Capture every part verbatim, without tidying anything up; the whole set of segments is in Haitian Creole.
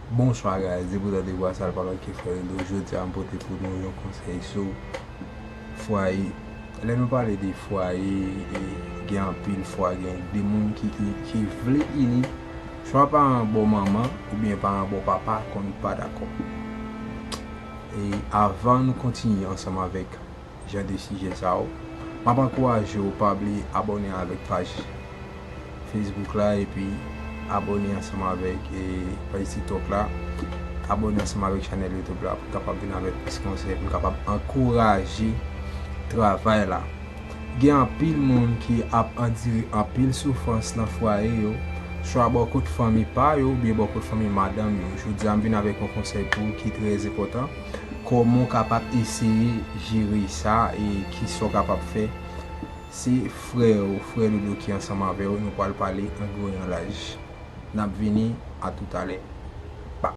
Bonswa guys, depi w tande vwa sa, l pa lòt ke Frè Dodo. Jodi a m pote pou nou yon konsèy sou fwaye. Lè nou pale de fwaye, e, gen anpil fwa, gen de moun ki, ki, ki vle ini, swa pa yon bon manman oubyen pa yon bon papa konn pa dakò. E avan nou kontinye ansanm avèk jan de sijè sa yo, m ap ankouraje w pa bliye abòne avèk paj Facebook la, epi abòne ansanm avèk, e, paj TikTok la, abòne ansanm avèk chanèl YouTube la pou n kapab vin avèk plis konsèy, pou n kapab ankouraje travay la. Gen anpil moun ki ap andire anpil soufrans nan fwaye yo, swa bò kot fanmi pa yo oubyen bò kot fanmi madanm yo. Jodi a m vin avèk yon konsèy pou ou ki trè enpòtan. Kòman w kapab eseye jere sa e kisa w kapab fè? Se frè w, Frè Dodo ki ansanm avè w, nou pral pale an gwo e an laj. N ap vini, a toutalè. Pa.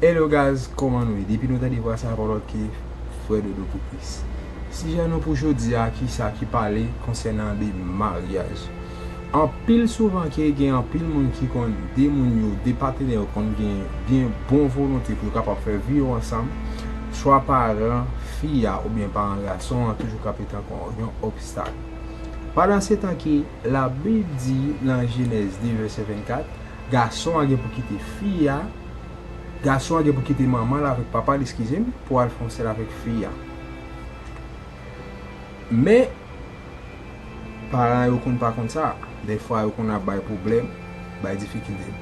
Hello guys, kòman nou ye? Depi nou tande vwa sa, pa lòt ke Frè Dodo pou Kris. Sijè nou pou jodi a, kisa ki pale konsènan de maryaj. Anpil souvan ke gen anpil moun ki konn de moun yo, de patnè yo konn gen byen bon volonte pou yo kapab fè vi yo ansanm, swa paran fi a oubyen paran gason an toujou kanpe tankou yon obstak. Pandan se tan ke Labib di nan Jenèz de vèsè vennkat, gason an gen pou kite fi a, gason an gen pou kite manman l avèk papa l, eskize m, pou al fè yon sèl avèk fi a. Men, paran yo konn pa konn sa. Dèfwa, yo konn ap bay pwoblèm, bay difikilte.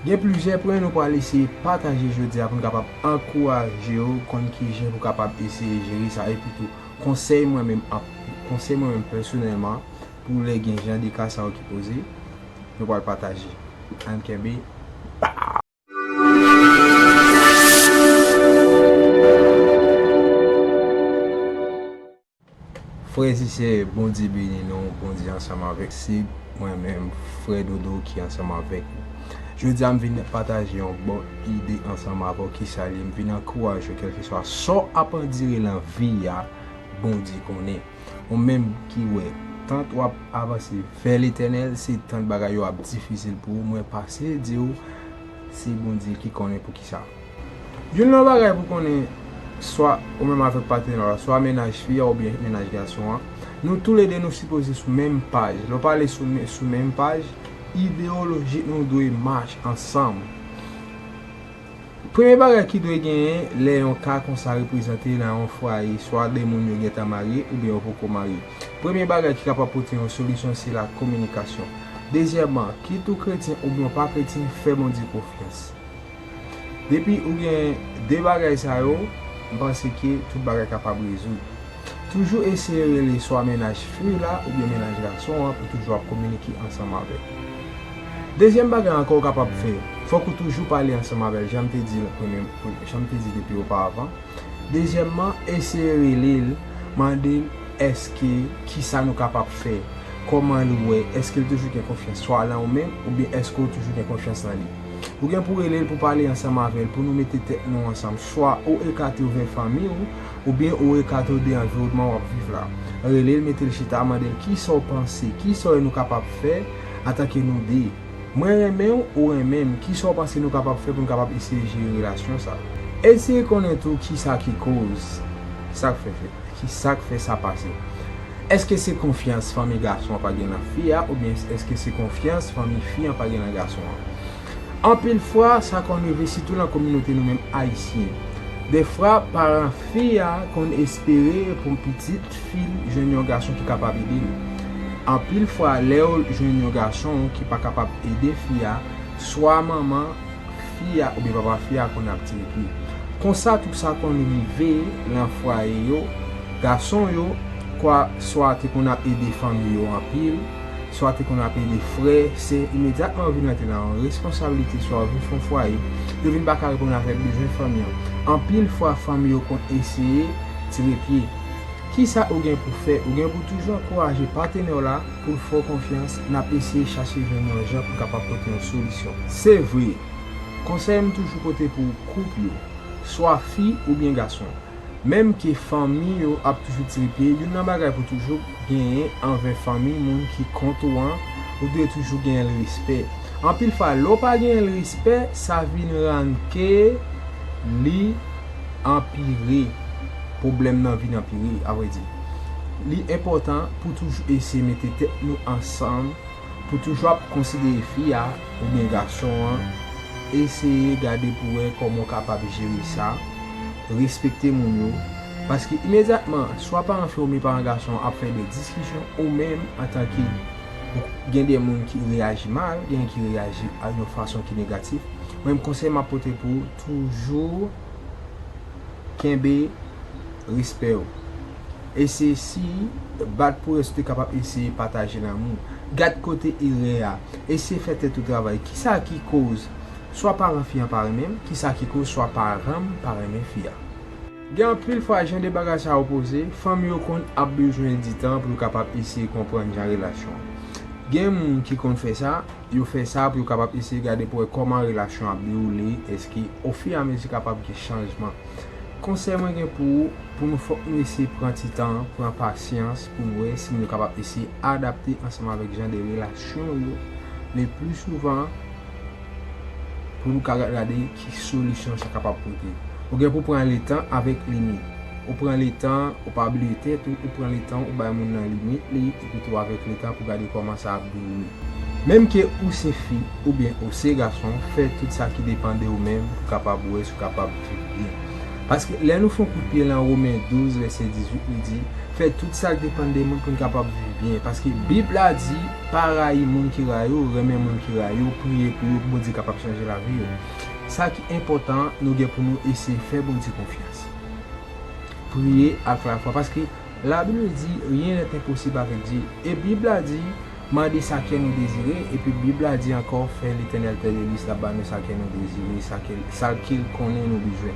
Gen plizyè pwen nou pral eseye pataje jodi a pou n kapab ankouraje w konn kijan pou kapab eseye jere sa. Epi tou, konsèy mwen menm, ap, konsèy mwen menm pèsonèlman, pou lè gen jan de ka sa yo ki poze, nou pral pataje. Ann kenbe. Frè e sè, Bondye beni nou, Bondye ansanm avèk. Se mwen menm, Frè Dodo, ki ansanm avèk nou. Jodi a, m vin pataje yon bon ide ansanm avè w, kisa l ye, m vin ankouraje w, kèlkeswa sa w ap andire nan vi a, Bondye konnen. Ou menm ki wè, tant w ap avanse vè Letènèl, se tant bagay yo ap difisil pou ou. Mwen pase di w, se Bondye ki konnen poukisa. Youn nan bagay pou konnen, swa ou menm avèk patnè w la, swa mennaj fi a oubyen mennaj gason an, nou toulede nou sipoze sou menm paj. Lè w pale sou, men- sou menm paj, ideyolojik nou dwe match ansanm. Premye bagay ki dwe genyen lè yon ka konsa reprezante nan yon fwaye, swa de moun yo gentan marye oubyen yo poko marye. Premye bagay ki kapab pote yon solisyon, se la kominikasyon. Dezyèmman, kit ou kretyen oubyen w pa kretyen, fè Bondye konfyans. Depi ou gen de bagay sa yo, m panse ke tout bagay kapab rezoud. Toujou eseye rele swa mennaj fi la oubyen mennaj gason an pou toujou ap kominike ansanm avè l. Dezyèm bagay ankò ou kapab fè, fòk ou toujou pale ansanm avè l, jan m te di l premye, jan m te di depi oparavan. Dezyèmman, eseye rele l, mande l èske kisa nou kapab fè, kòman l wè, èske l toujou gen konfyans swa nan ou menm, oubyen èske w toujou gen konfyans nan li. Ou gen pou rele l pou pale ansanm avè l, pou nou mete tèt nou ansanm. Swa ou ekate w vè fanmi w, oubyen ou ekate w de anviwònman w ap viv la. Rele l, mete l chita, mande l kisa w panse, kisa w wè nou kapab fè antanke nou de. Mwen renmen w, ou renmen m, kisa w panse nou kapab fè pou n kapab eseye jere relasyon sa? Eseye konnen tou kisa ki koz sa k fè fè, kisa k fè sa pase. Èske se konfyans fanmi gason an pa gen nan fi a, oubyen èske se konfyans fanmi fi an pa gen nan gason an? Anpil fwa, sa konn rive sitou nan kominote nou menm Ayisyen. Dèfwa, paran fi a konn espere pou pitit fi l jwenn yon gason ki kapab ede l. Anpil fwa, lè yo jwenn yon gason ki pa kapab ede fi a, swa manman fi a oubyen papa fi a konn ap tire pye. Konsa, tout sa konn rive nan fwaye yo, gason yo, kwa, swa te konn ap ede fanmi yo anpil, swa te konn ap ede frè, sè, imedyatman yo vin rantre nan yon responsablite, swa yo vin fè yon fwaye, yo vin pa ka reponn avèk bezwen fanmi an. Anpil fwa, fanmi yo konn eseye tire pye. Kisa ou gen pou fè? Ou gen pou toujou ankouraje patnè w la pou l fè w konfyans, n ap eseye chache jwenn yon jan pou kapab pote yon solisyon. Se vre, konsèy m toujou pote pou koup yo, swa fi oubyen gason. Menm ke fanmi yo ap toujou tire pye, youn nan bagay pou toujou genyen anvè fanmi moun ki kont ou an, ou dwe toujou genyen l respè. Anpil fwa, lè w pa genyen l respè, sa vin rann ke li anpire, pwoblèm nan vin anpire, avrèdi. Li enpòtan pou toujou eseye mete tèt nou ansanm, pou toujou ap konsidere fi a oubyen gason an, eseye gade pou wè kòman w kapab jere sa, respekte moun yo, paske imedyatman, swa paran fi w oubyen paran gason an ap fè de diskisyon, ou menm antanke, gen de moun ki reyaji mal, gen ki reyaji a yon fason ki negatif. Mwen, konsèy m ap pote pou ou, toujou kenbe respè w. Eseye si bat pou wè si w te kapab eseye pataje lanmou. Gad kote erè a. Eseye fè tèt ou travay. Kisa ki koz swa paran fi an pa renmen m, kisa ki koz swa paran m pa renmen fi a? Gen anpil fwa jan de bagay sa yo poze, fanmi yo konn ap bezwen di tan pou yo kapab eseye konprann jan relasyon an. Gen moun ki konn fè sa, yo fè sa pou yo kapab eseye gade pou wè kòman relasyon ap dewoule, èske ofiramezi kapab gen chanjman. Konsèy mwen gen pou ou, pou nou fòk nou eseye pran ti tan, pran pasyans pou nou wè si nou kapab eseye adapte ansanm avèk jan de relasyon yo. Le pli souvan, pou nou ka gade ki solisyon sa kapab pote. Ou gen pou pran letan avèk limit. Ou pran letan, ou pa bliye tèt ou, ou pran letan, ou bay moun nan limit li, epi tou avèk letan pou gade kòman sa ap dewoule. Menm ke ou se fi oubyen ou se gason, fè tout sa ki depann de ou menm pou kapab wè si w kapab viv byen. Paske lè nou fè yon kout pye lan Women douz, vèsè dizuit, li di, fè tout sa k depann de moun pou n kapab viv byen. Paske Bib la di, pa rayi moun ki rayi w, renmen moun ki rayi w, priye pou yo, pou Bondye kapab chanje lavi yo. Sa ki enpòtan, nou gen pou nou eseye fè Bondye konfyans. Priye ak lafwa, paske Labib di, rien n'est impossible avec Dieu. E Bib la di, mande sa kè nou dezire, epi Bib la di ankò, fè Letènèl tèl delis, l ap ba nou sa kè nou dezire, sa kè, sa ke l konnen nou bezwen.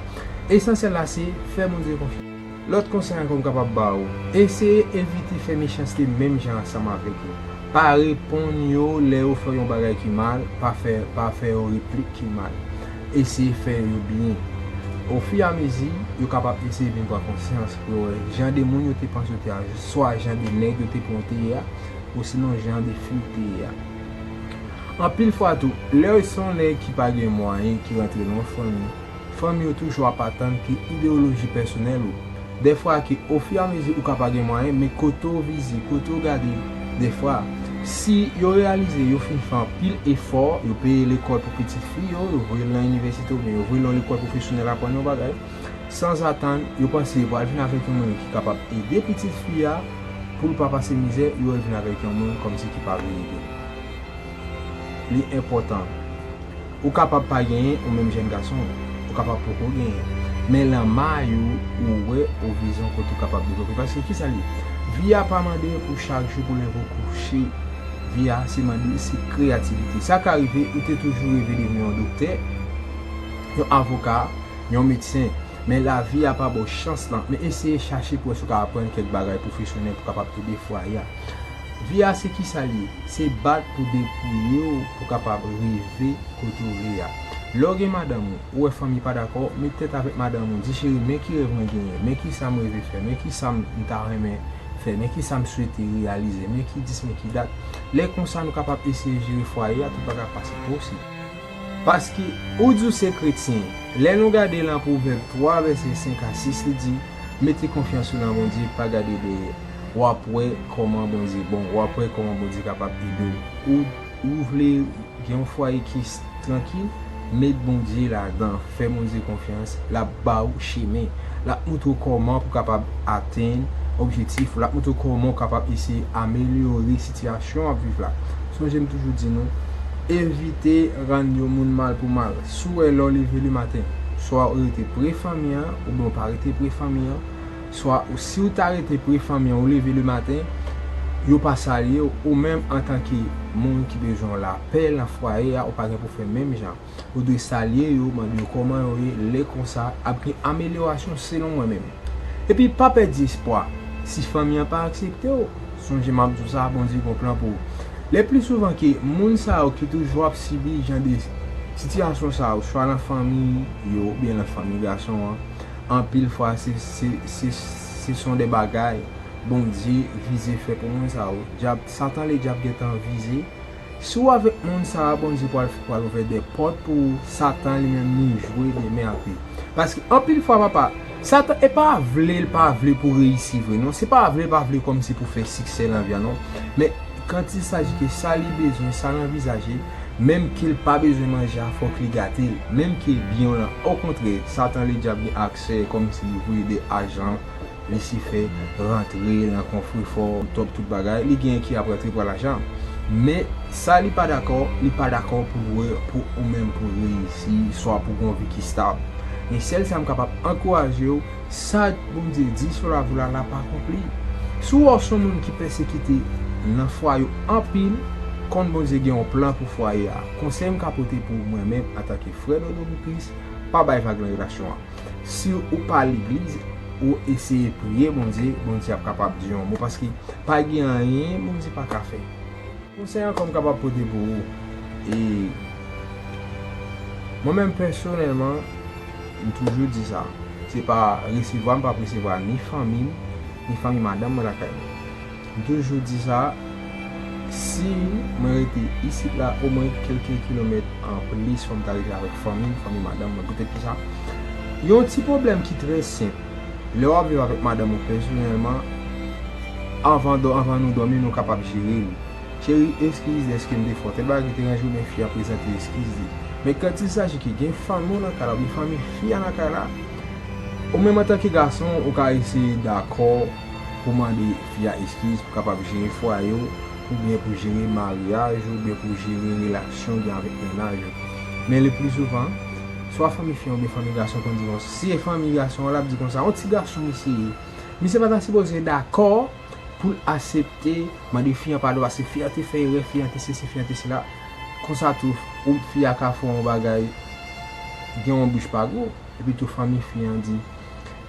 Esansyèl la se, fè Bondye konfyans. Lòt konsèy ankò m kapab ba ou, eseye evite fè mechanste menm jan ansanm avèk yo. Pa reponn yo lè yo fè yon bagay ki mal, pa fè, pa fè yo replik ki mal. Eseye fè yo byen. Ofiramezi, yo kapab eseye vin pran konsyans pou yo wè jan de moun yo te panse yo te a, swa jan de nèg yo te pran yo te ye a, osinon jan de fi yo te ye a. Anpil fwa tou, lè se yon nèg ki pa gen mwayen ki rantre nan yon fanmi, fanmi yo toujou ap atann ke ideyoloji pèsonèl ou. Dèfwa ke ofiramezi ou ka pa gen mwayen, men kote w vize, kote w gade, dèfwa, si yo reyalize yo fin fè anpil efò, yo peye lekòl pou pitit fi yo, yo voye l nan inivèsite oubyen yo voye l nan lekòl pwofesyonèl aprann yon bagay, sanzatann, yo panse yo pral vin avèk yon moun ki kapab ede pitit fi a pou l pa pase mizè, yo wè l vin avèk yon moun kòmsi ki pa vle ede l. Li enpòtan. Ou kapab pa genyen ou menm jèn gason an. Ou kapab poko genyen. Men lan may ou, ou wè ou vizyon kote ou kapab devlope. Paske kisa l ye? Vi a pa mande pou chak jou pou leve ou kouche. Vi a se mande se kreyativite. Sa ka rive ou te toujou reve devni yon doktè, yon avoka, yon medsen. Men lavi a pa ba w chans lan. Men eseye chache pou wè si w ka aprann kèk bagay pwofesyonèl pou kapab ede fwaye a. Vi a se kisa l ye? Se bat pou depouye w pou kapab rive kote w vle a. Lè w gen madanm ou, ou wè fanmi pa dakò, met tèt avèk madanm ou, di cheri, men ki rèv mwen genyen, men kisa m reve fè, men kisa m ta renmen fè, men kisa m swete reyalize, men ki dis, men ki dat. Lè konsa nou kapab eseye jere fwaye a, tout bagay ap pase posib. Paske ou di w se kretyen, lè nou gade lan Pwovèb twa vèsè senk a sis, li di, mete konfyans ou nan Bondye, pa gade dèyè. W ap wè kòman Bondye bon, w ap wè kòman Bondye kapab ede w. Ou, ou vle gen yon fwaye ki s- trankil, met Bondye ladan, fè Bondye konfyans, l ap ba ou chemen, l ap montre w kòman pou kapab atenn objektif ou, l ap montre w kòman w kapab eseye amelyore sitiyasyon w ap viv la. Sonje m toujou di nou, evite rann yon moun mal pou mal. Si w wè lè w leve lematen, swa ou rete pre fanmi an, oubyen w pa rete pre fanmi an, swa ou, si w ta rete pre fanmi an, ou leve lematen, yo pa salye w, ou menm antanke moun ki bezwen yon lapè lan fwaye a, ou pa gen pou fè menm jan. Ou dwe salye yo, mande yo kòman yo ye, lè konsa, ap gen amelyorasyon selon mwen menm. Epi pa pèdi espwa, si fanmi an pa aksepte w, sonje m ap di w sa, Bondye gen yon plan pou ou. Le pli souvan ke moun sa yo ki toujou ap sibi jan de sitiyasyon sa yo, swa nan fanmi yo oubyen nan fanmi gason an, Anpil fwa, se, se, se, se son de bagay Bondye vize fè pou moun sa yo. Dyab, Satan ledyab gentan vize. Si w avèk moun sa a, Bondye pral, pral ouvè de pòt pou ou. Satan li menm li jwe de men ape. Paske anpil fwa, papa, Satan e pa vle, l pa vle pou reyisi vre, non. Se pa vle, l pa vle kòmsi pou fè siksè nan vi a, non. Men, kantilsaji ke sa li bezwen, sa l anvizaje, menm ke l pa bezwen manje a, fòk li gate l. Menm ke byen w lan, okontrè, Satan ledyab gen aksè kòmsi li voye de ajan Lisifè rantre nan konfrefò, top tout bagay, li gen ki ap rantre pran lajan. Men, sa li pa dakò, li pa dakò pou l wè pou ou menm pou reyisi, swa pou gon vi ki stab. Men sèl sa m kapab ankouraje w, sa Bondye di sou lavi w la, l ap akonpli. Si w wè w se yon moun ki pèsekite nan fwaye w anpil, konn Bondye gen yon plan pou fwaye a. Konsèy m ka pote pou mwen menm antanke frè Dodo pou Kris, pa bay vag nan relasyon an. Si ou pa legliz, ou eseye priye Bondye, Bondye ap kapab di yon mo, paske pa gen anyen Bondye pa ka fè. Konsèy ankò m kapab pote pou ou, e mwen menm pèsonèlman, m toujou di sa, se pa resevwa m p ap resevwa ni fanmi m, ni fanmi madanm mwen lakay mwen. M toujou di sa, si mwen rete isit la omwen kèlke kilomèt anplis, fò m ta rete avèk fanmi m, fanmi madanm mwen. Poutèt ki sa? Yon ti pwoblèm ki trè senp. Lè w ap viv avèk madanm ou pèsonèlman, anvan dò-, anvan nou dòmi, nou kapab jere l. Cheri, eskiz dèske m te fè w tèl bagay ki te ranje w, men fi a prezante eskiz li. Men kantilsaji ke gen fanmi w nan kay la, oubyen fanmi fi a nan kay la, ou menm antanke gason, ou ka eseye dakò pou mande fi a eskiz pou kapab jere fwaye w, oubyen pou jere maryaj ou, oubyen pou jere relasyon w gen avèk mennaj ou. Men le pli souvan, swa fanmi fi an oubyen fanmi gason konn di konsa, si se fanmi gason an, l ap di konsa, yon ti gason misye ye. Misye pa ta sipoze dakò pou l aksepte mande fi an padon, paske fi an te fè erè, fi an te sesi, fi an te sela. Konsa tou, ou fi a ka fè yon bagay, gen yon bouch pa gou. Epi tou fanmi fi an di,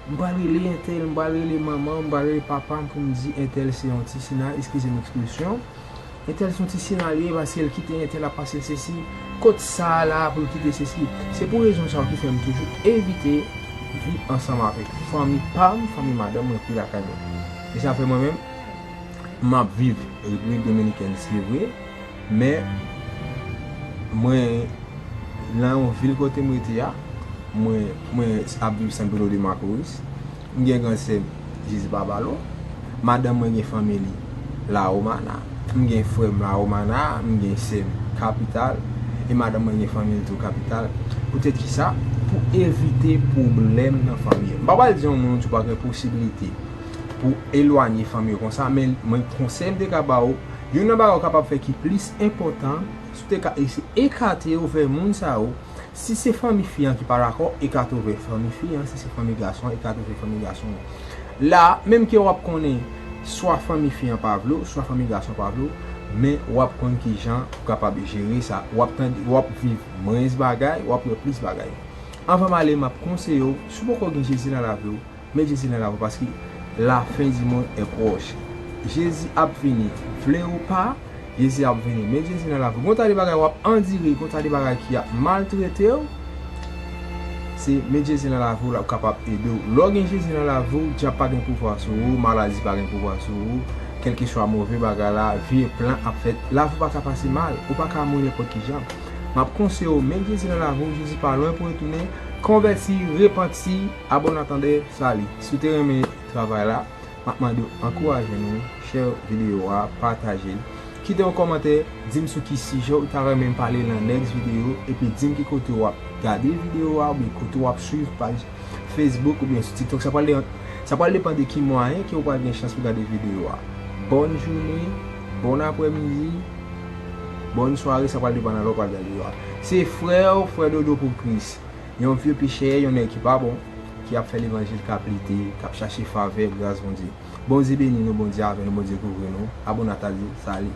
m pral rele entèl, m pral rele manman, m pral rele papa m pou m di entèl se yon ti sina, eskize m ekspresyon. Entèl se yon ti sina li ye, paske l kite entèl ap pase l sesi. Kot sa a la pou l kite sesi? Se pou rezon sa yo ki fè m toujou evite viv ansanm avèk fanmi pa m, fanmi madanm mwen ki lakay mwen. E sa fè mwen menm, m ap viv Repiblik Dominikèn, se vre, men mwen nan yon vil kote m rete a, mwen, mwen ap viv San Pedro de Macorís. M gen gran sè m, Jezi pa ba l ou. Madanm mwen gen fanmi li La Romana. M gen frè m La Romana, m gen sè m kapital, e madanm mwen gen fanmi l tou kapital. Poutèt ki sa? Pou evite pwoblèm nan fanmi yo. M pa pral di yon moun ou pa gen posiblite pou elwanye fanmi yo konsa, men mwen konsèy m te ka ba ou, youn nan bagay ou kapab fè ki plis enpòtan, si w te ka eseye ekate yo vè moun sa yo, si se fanmi fi an ki pa dakò, ekate w vè fanmi fi an, si se fanmi gason an, ekate w vè fanmi gason an. La, menm ke w ap konnen swa fanmi fi an pa vle w, swa fanmi gason an pa vle w, men w ap konn kijan ou kapab jere sa. W ap tande, w ap viv mwens bagay, w ap wè plis bagay. Anvan m ale, m ap konseye w, si w poko gen Jezi nan lavi w, met Jezi nan lavi w, paske lafen di mond è pwòch. Jezi ap vini, vle ou pa, Jezi ap vini. Met Jezi nan lavi w. Gon ta de bagay w ap andire, gon ta de bagay ki ap maltrete w, se met Jezi nan lavi w, l ap kapab ede w. Lè w gen Jezi nan lavi w, dyab pa gen pouvwa sou ou, maladi pa gen pouvwa sou ou, kèlkeswa move bagay la, vye plan ap fèt. Lavi w pa ka pase mal, ou pa ka mouri nenpòt ki jan. M ap konseye w, met Jezi nan lavi w, Jezi pa lwen pou retounen. Konvèti, repanti, abòne, tande, sali. Si w te renmen travay la, m ap mande w ankouraje nou, share videyo a, pataje l. Kite yon kòmantè, di m sou ki sijè w ta renmen m pale nan next videyo, epi di m ki kote w ap gade videyo a, oubyen kote w ap swiv paj Facebook oubyen sou TikTok. Sa pral de-, sa pral depann de ki mwayen ke w pral gen chans pou gade videyo a. Bòn jounen, bon aprèmidi, bòn sware, sa pral depann nan lè w pral gade videyo a. Se frè w, frè Dodo pou Kris. Yon vye pechè, yon nèg ki pa bon, ki ap fè levanjil, k ap lite, k ap chache favè, gras Bondye. Bondye beni nou, Bondye avè nou, Bondye kouvri nou. Abòne, sali.